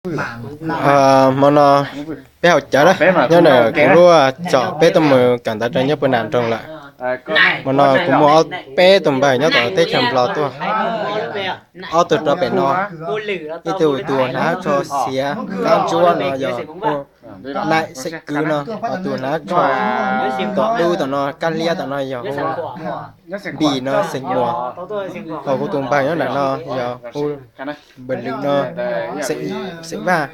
Hmo no peb haus cawv na, nyob ntawm kuv lub tsom peb tuaj mus kawm ntawv rau nyob puag nram nroog lawm. Hmo no kuv muaj ob peb tus npawg nyob tom teb chaws Nplog tuaj, ob tug rau pem no, ib tug tus hnav tsho xiav kab ntsuab no yog Naim xeem Kwv no, ho tus hnav tsho tom dub tom no kab liab tom no yog hu Npis no xeem Muas, ho kuv tus npawg nyob nram no yog hu Npawg Lwm no xeem Vaj.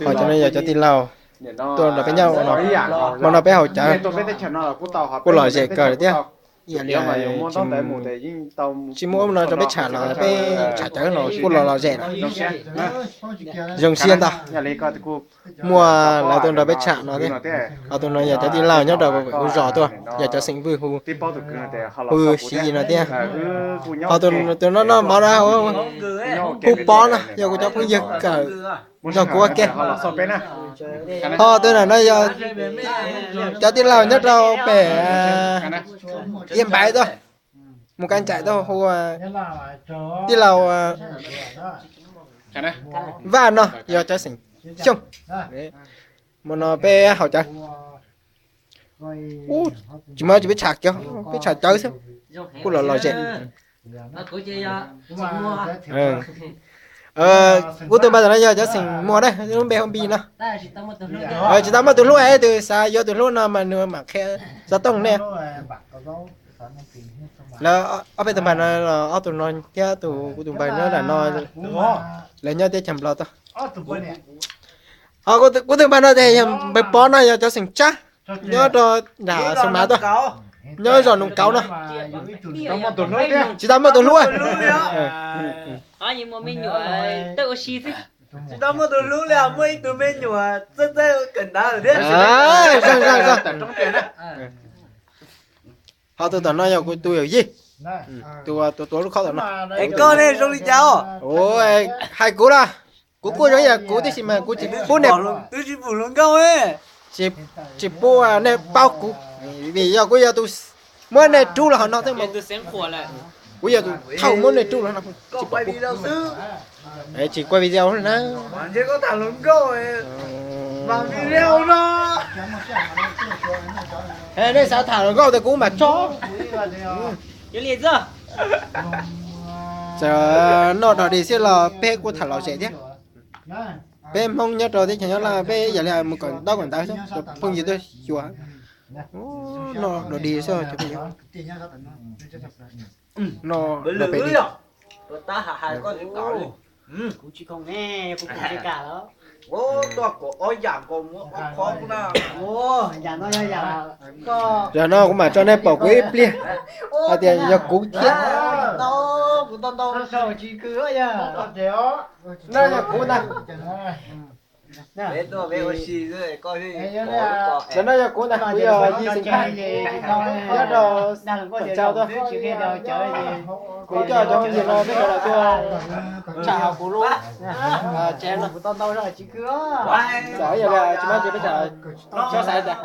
Ho cov no yog cov tij laug tuaj nrog peb nyob no, hmo no peb haus cawv kuj lom zem kawg thiab. Ib yam li tsis muaj ub no rau peb tsham los peb tsham cawv no kuj los lom zem na. Zoo siab ntag. Muaj lawv tuaj nrog peb tsham no thiab. Ho tus no yog cov tij laug nyob rau kuv zos tuaj, yog cov xeem Vwj hu, hu Siv Yis no thiab. Ho tus no noj mov na, hu Pob no, yog kuv cov phooj ywg kawm nrog kuv ua ke. Ho tus no yog cov tij laug nyob rau pem Iab Npaiv tuaj, mus Kab Ncaim tuaj hu tij laug Vaj no yog cov xeem Xyooj. Hmo no peb haus cawv tsis muaj dab tsi peb tsham kiag, peb tsham cawv xwb, kuj los lom zem. Kuv tus npawg tom no yog cov xeem Muas na, lub npe hu Npis no. Tsis tau muaj tus hlub, tus xav yuav tus hlub no mas nws mam qhia xov tooj nej. Lawv ob peb tus npawg no, ob tug no thiab tus kuv tus npawg nyob nram no, lawv nyob teb chaws Nplog tuaj. Ho kuv tus npawg no ces yog npawg Pov no yog cov xeem Tsab, nyob rau nram Xeev Mav tuaj, nyob zos Noos Kauv no. Tsis tau muaj tus hlub. Tsis tau muaj tus hlub li, muaj ib tug me nyuam txawj txawj kawm ntawv thiab. Ho tus tom no yog kuv tus yawm yij, tus tuav lub khob tom no. Es koj ne zoo li cas os? Hais kuv los, kuv kuj zoo ib yam kuv tib si mas kuv tsis pub niam, twb tsis pub hluas nkauj, tsis pub nej paub kuv, vim yog kuv yog tus muab nej rub los hauv no xwb mas, kuv yog tus thaum muab nej rub los no. Tsis pub, tsis quaj video na. Nej xav tham hluas nkauj tias kuv mam tso. Txawm noj dog dig xwb los peb kuj tham lom zem thiab. Peb Hmoob nyob rau teb chaws nyob Laj peb yam li mus kawm ntaub kawm ntawv xwb, cov phooj ywg tuaj xyuas, noj dog dig xwb cov phooj ywg. Noj dog pem dig. Yam no kuv mam tso nej pom kuv ib pliag hais tias yog kuv thiab. Yog kuv ntag. Yam no yog kuv ntag, kuv yog Yij Xeem Phaj, nyob rau Pem Tsau tuaj. Kuv coj cov phooj ywg no peb sawv daws tuaj tsham hauv kuv lub tsev no. Txawm yog li tsis muaj dab tsi peb tseem txhob xav tias